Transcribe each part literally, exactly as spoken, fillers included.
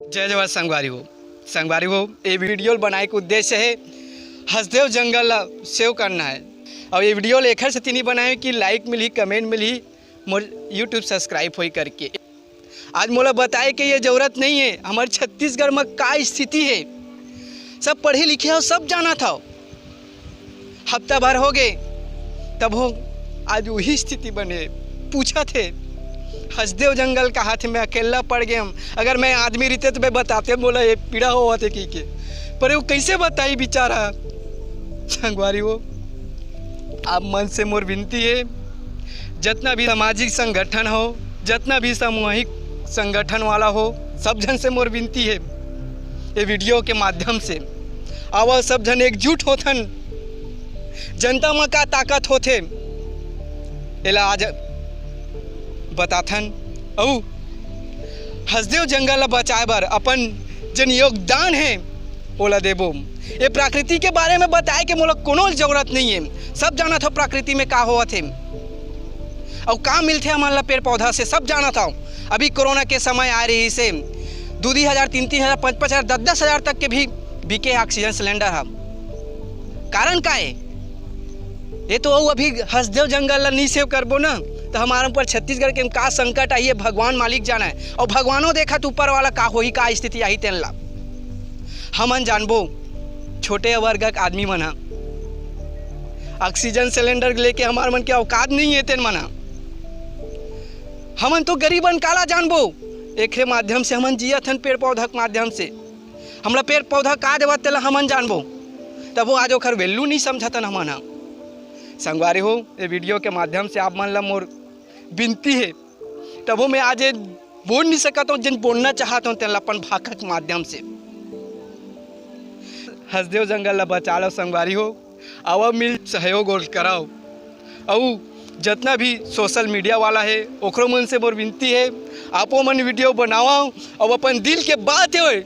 जय जवान संगवारी हो। संगवारी हो, ये वीडियो बनाए के उद्देश्य है हसदेव जंगल ला सेव करना है। और ये वीडियो ला एखर सेती नहीं बनाए कि लाइक मिलही, कमेंट मिलही, मोर यूट्यूब सब्सक्राइब होई करके। आज मोला बताए के ये जरूरत नहीं है हमारे छत्तीसगढ़ में का स्थिति है। सब पढ़े लिखे हो, सब जाना था। हफ्ता भर हो गए, तब हो आज वही स्थिति बने। पूछा थे हसदेव जंगल कहा थे, मैं अकेला पड़ गए हम। अगर मैं आदमी रहते तो मैं बताते, बोला ये पीड़ा हो होते की के, पर वो कैसे बताई बेचारा। संगवारी हो, आप मन से मोर विनती है, जतना भी सामाजिक संगठन हो, जतना भी सामूहिक संगठन वाला हो, सब झन से मोर विनती है ये वीडियो के माध्यम से, आवा सब झन एकजुट होथन। जनता म का ताकत होथे, एला आज बताथन। अउ हसदेव जंगल ला बचाए बर अपन जन योगदान है, ओला देबो। ये प्रकृति के बारे में बताए के मोला कोनो जरूरत नहीं है। सब जानत हो प्रकृति में का होवत हे, अउ का मिलथे हमन ला पेड़ पौधा से, सब जानत हो। अभी कोरोना के समय आ रही से दू दू हजार, तीन तीन हजार, पाँच पाँच हजार, दस दस हजार तक के भी बिके ऑक्सीजन सिलेंडर ह। कारण का है? ये तो अउ अभी हसदेव जंगल ला नहीं सेव करबो ना, तो हमारे ऊपर छत्तीसगढ़ के का संकट आई है, भगवान मालिक जाना है। और भगवानों देखत ऊपर वाला का होही, का स्थिति आही तेन ला। हमन जानबो, छोटे वर्ग के आदमी मन ह ऑक्सीजन सिलेंडर लेके हमार मन के औकात नहीं है तेन मन ह। हमन तो गरीबन, काला जानबो? एकरे माध्यम से हमन जियत हन, पेड़ पौधा के माध्यम से। हमला पेड़ पौधा का देवत तेला हमन जानबो, तब वो आज ओखर value नहीं समझतन हमन ह। संगवारी हो, ये वीडियो के माध्यम से आप मन ला मोर विनती है, तभो मैं आज ये बोल नहीं सकत हूँ, जिन बोलना चाहत हूँ तेला अपन भाखा के माध्यम से। हसदेव जंगल ला बचा लो संगवारी हो, आवा मिल सहयोग और कराओ। अउ जतना भी सोशल मीडिया वाला है, ओकरो मन से मोर विनती है, आपो मन वीडियो बनाओ, अउ अपन दिल के बात है,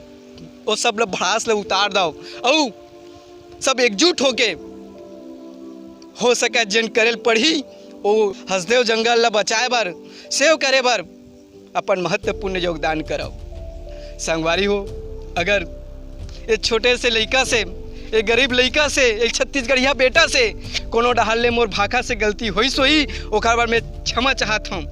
वो सब ला भड़ास ला उतार दो, अउ सब एकजुट होके हो सके जेन करेल पड़ही, वो हसदेव जंगल ला बचाए बर, सेव करे बर अपन महत्वपूर्ण योगदान करव। संगवारी हो, अगर ये छोटे से लइका से, ये गरीब लइका से, ये छत्तीसगढ़िया बेटा से कोनो डहार ले मोर भाखा से गलती होइस होही, ओकर बर मैं क्षमा चाहत हूँ।